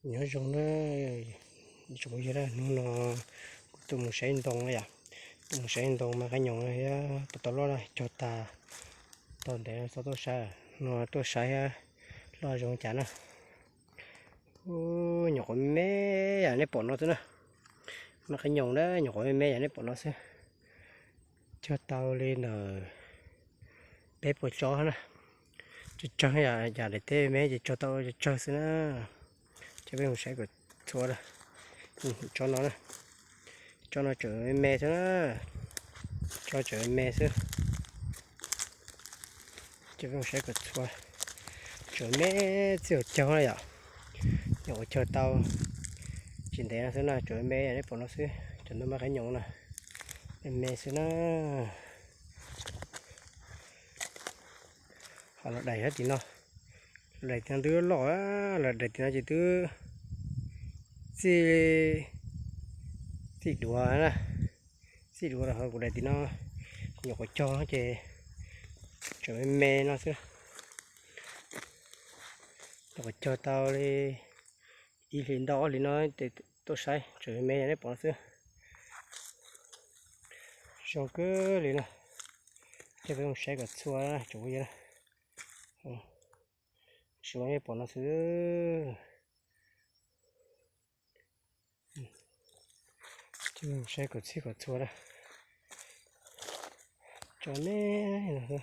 Nyob zoo na, tsoom phooj ywg na, hnub no kuv tuaj mus saib ntoo na yom. Tuaj mus saib ntoo mas qab nyoos thiab puas tau loj na, cog tag tau ntev txhob tuaj saib, no tuaj saib thiab loj zoo cas na. Nyuam qhuav me me yam nej pom no xwb na. Mas qab nyoos na, nyuam qhuav me me yam nej pom no xwb. Cog tau li ntawm peb puas tsob na. Tsawg tsawg, yam daim teb me ces cog tau tsawg tsawg xwb na. Ces peb mus saib kom txhua na. Tsob no na, tsob no tseem me me xwb na. Tsob tseem me me xwb. Ces peb mus saib kom txhua. Tseem me txij ua caug na yom. Nyuam qhuav cog tau tsis ntev no xwb na, tseem me me yam nej pom no xwb. Cov ntoo mas qab nyoos na, me me xwb na. Ho los daim tim no, los daim tim no twb loj, los daim tim no ces twb txij, txij duav na, txij duav los ho kuv daim tim no nyuam qhuav cog ces tseem me me no xwb. Nyuam qhuav cog tau li ib hlis ntau ob hlis no ces tuaj saib tseem me me yam nej pom no xwb. Zoo kawg li na. Ces peb mus saib kom txhua tsoom phooj ywg na. Tsis zoo nej pom no xwb. Ces mus saib kom txhij kom txhua na. Tsob me no xwb.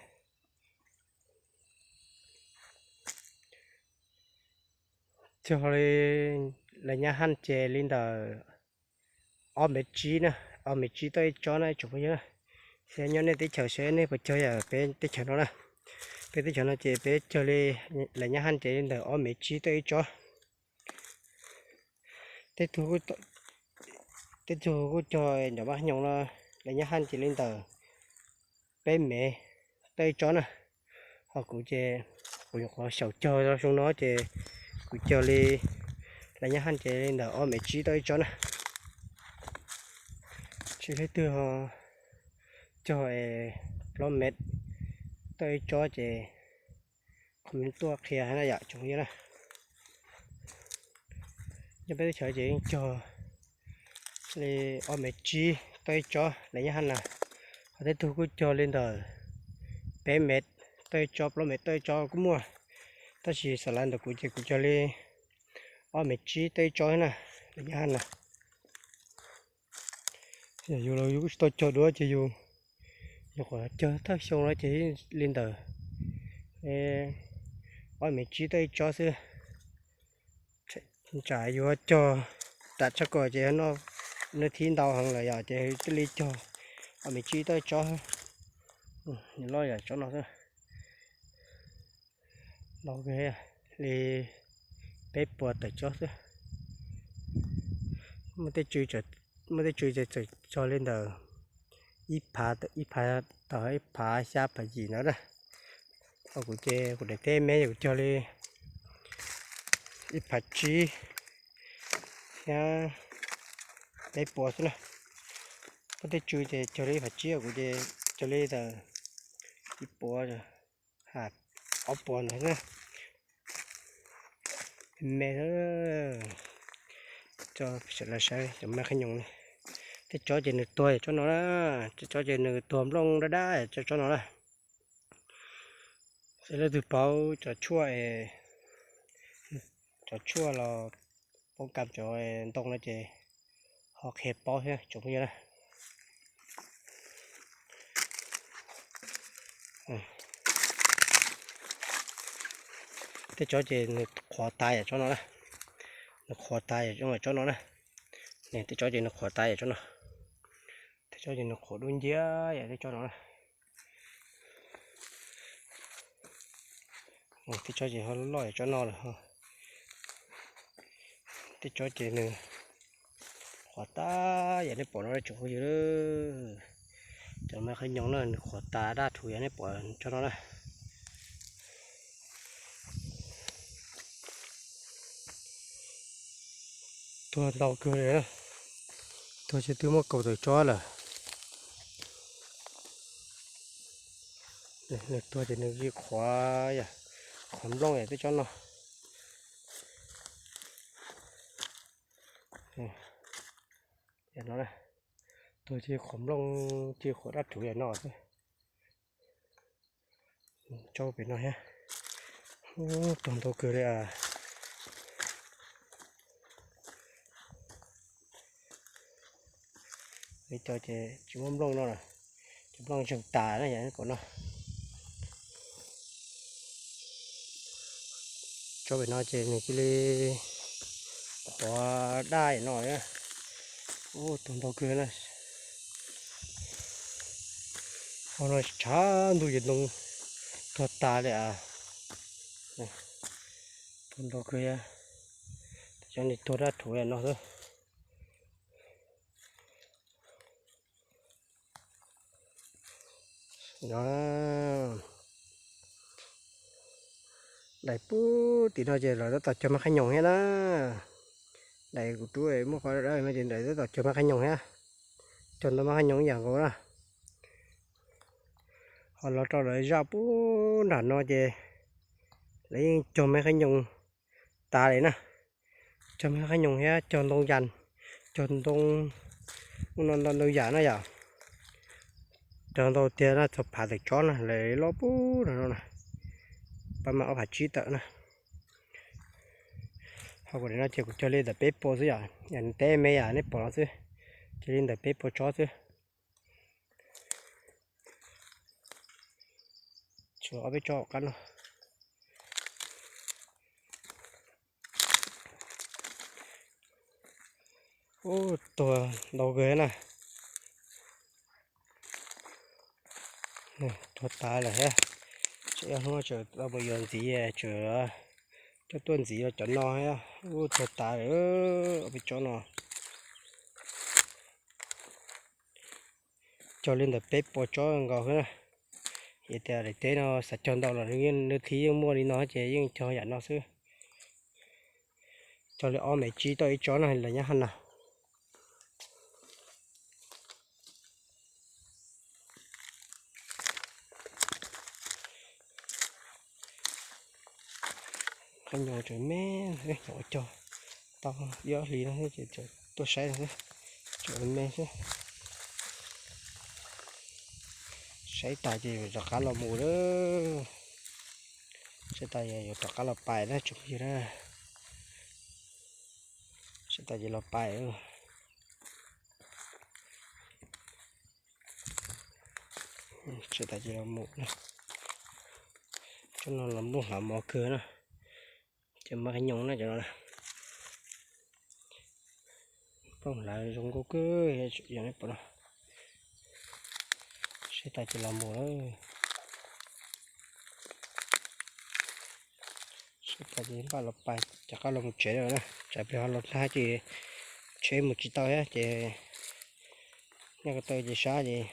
Cog li lawv nyab haj ces li ntawm ob mev tsib na, ob mev tsib tawj ib tsob na tsoom phooj ywg na. Xyov nyob nej teb chaws seb nej puas cog yam peb teb chaws no na. Peb teb chaws no ces peb cog li lawv nyab haj ces li ntawm ob mev tsib tawj ib tsob. Tej tug kuj cog ncav maj nyoos no, lawv nyab haj ces li ntawm peb mev tawj ib tsob na. Ho kuv ces kuv nyuam qhuav xyaum cog zoo no ces kuv cog li lawv nyab haj ces li ntawm ob mev tsib tawj ib tsob na. Tsis leej twg ho cog plaub mev tawj ib tsob ces comment tuaj qhia na yom tsoom phooj ywg na. Nyob peb teb chaws ces yeej cog li ob mev tsib tawj ib tsob lawv nyab haj na. Ho tej tug kuj cog li ntawm peb mev tawj ib tsob, plaub mev tawj ib tsob kuj muaj. Tab sis xam lav ntawm kuv ces kuv cog li ob mev tsib tawj ib tsob na, lawv nyab haj na. Yog yus los yus kuj tsis tau cog dua ces yus nyuam qhuav cog thawj xyoo no ces li ntawm ob mev tsib tawj ib tsob xwb. Tsam yus cog tas tshaj kom ces noj thib ntau heev lawm yom ces thiaj li cog ob mev tsib tawj ib tsob. Nws loj yam tsob no xwb. Ntau kawg li, peb puas tawm tsob xwb. Muaj tej tswv, muaj tej tswv ces txawm cog li ntawm ib phav, ib phav tawm ib phav xya phav yim ntawd na. Ho kuv ces kuv daim teb me kuv cog li ib phav tsib thiab peb puas xwb na. Muaj tej tswv ces cog li ib phav tsib, kuv ces cog li ntawm ib puas ha ob puas ntawd na. Me, tso sawv daws saib cov maj qab nyoos. Tej tsob ces nws tuag yam tsob no na, tej tsob ces nws tuag nplooj dab dab yam tsob no na. Xyov leej twg paub cov tshuaj, cov tshuaj los paub kam cov ntoo no ces ho qhia paub thiab tsoom phooj ywg na. Tej tsob ces nws qhuav tas yam tsob no na. Nws qhuav tas yam tsob no na. Tej tsob ces nws qhuav tas yam tsob no. Tej tsob ces nws qhuav dub nciab yam tej tsob no na. Tej tsob ces ho loj yam tsob no lawm. Tej tsob ces nws qhuav tas yam nej pom no tsoom phooj ywg. Cov maj qab nyoos na nws qhuav tas daj rhuv yam nej pom tsob no na. Tuag ntau kawg li, tuag ces twb muaj kaum tawm tsob lawm. Nws tuag ces nws qhuav, qhuav nplooj yam tej tsob no. Yam no, tuag ci qhuav nplooj ci qhuav dab rhuv yam no xwb. Tso pem no thiab. Tuag ntau kawg li. Ib co ces tsis muaj nplooj no, ces nplooj zeeg tas na yam kom no. Tso pem no ces nws cia li qhuav daj no. Ub, tuag ntau kawg na. Hmo no tshav ntuj ces ntoo tuag tas li. Tuag ntau kawg, cov niag tuag dab rhuv no xwb. Daim pub tim no ces lawv tab tom cog me qhaib nyoos thiab na. Daim kuv rub muaj qhov dawb no ces lawv tab tom cog me qhaib nyoos thiab. Cog ntau me qhaib nyoos ib yam nkaus na. Ho los rau lawv zaj pub nram no ces lawv yeej cog me qhaib nyoos tas li na. Cog me qhaib nyoos thiab cog ntoo yas, cog ntoo, ntoo yam na yom. Cog ntau tiag na, txog phav tawm tsob na, lawv loj pub no na. Pab mas ob phav tsib tawm na. Ho kuv no ces kuv cog li ntawm peb puas xwb yom, yam teb me yam nej pom no xwb. Cog li ntawm peb puas tsob xwb. Tshuav ob peb tsob qab no. Ub, tuag ntau kawg na. Tuag tas lawm thiab. Tseem ib hnub tseem tau mus yuav ntxiv, tseem coj tuaj ntxiv cov no thiab. Ub, tuag tas lawm ob peb tsob no. Cog li ntawm peb puas tsob nkaus xwb na. Yog tias daim teb no xav cog ntau los nws thiaj yeej muaj li no ces yeej cog yam no xwb. Cog li ob me tsib tau ib tsob no los nyob hauv no. Qhaib nyoos tseem me, cog tau ib ob hlis no ces tuaj saib no xwb, tseem me xwb. Saib tas ces yuav rov qab los mus lawm. Saib tas yuav rov qab los pais na tsoom phooj ywg na. Saib tas ces los pais. Saib tas ces los mus na. Tsob no los nplooj hlav mov kawg na. Ces me qhaib nyoos na cov no. Nplooj hlav zoo nkauj kawg yog nej pom no. Saib tas ces los mus lawm. Saib tas ces npaj los pais rov qab los mus tsev lawm na, tsam plig ho los nag ces tsheb mus tsis tau thiab ces nyob ko taw ces sab ces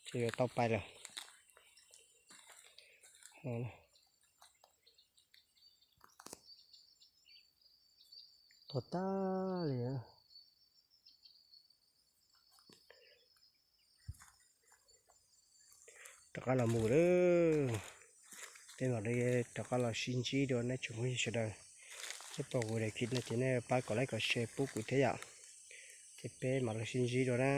tsis yuav tau pais lawm. Tuag tas li. Rov qab los mus lawm. Peb mam li rov qab los sib ntsib dua nej tsoom phooj ywg sawv daws. Thiab pom kuv daim clip no ces nej pab kom like kom share pub kuv thiab yom. Ces peb mam los sib ntsib dua na.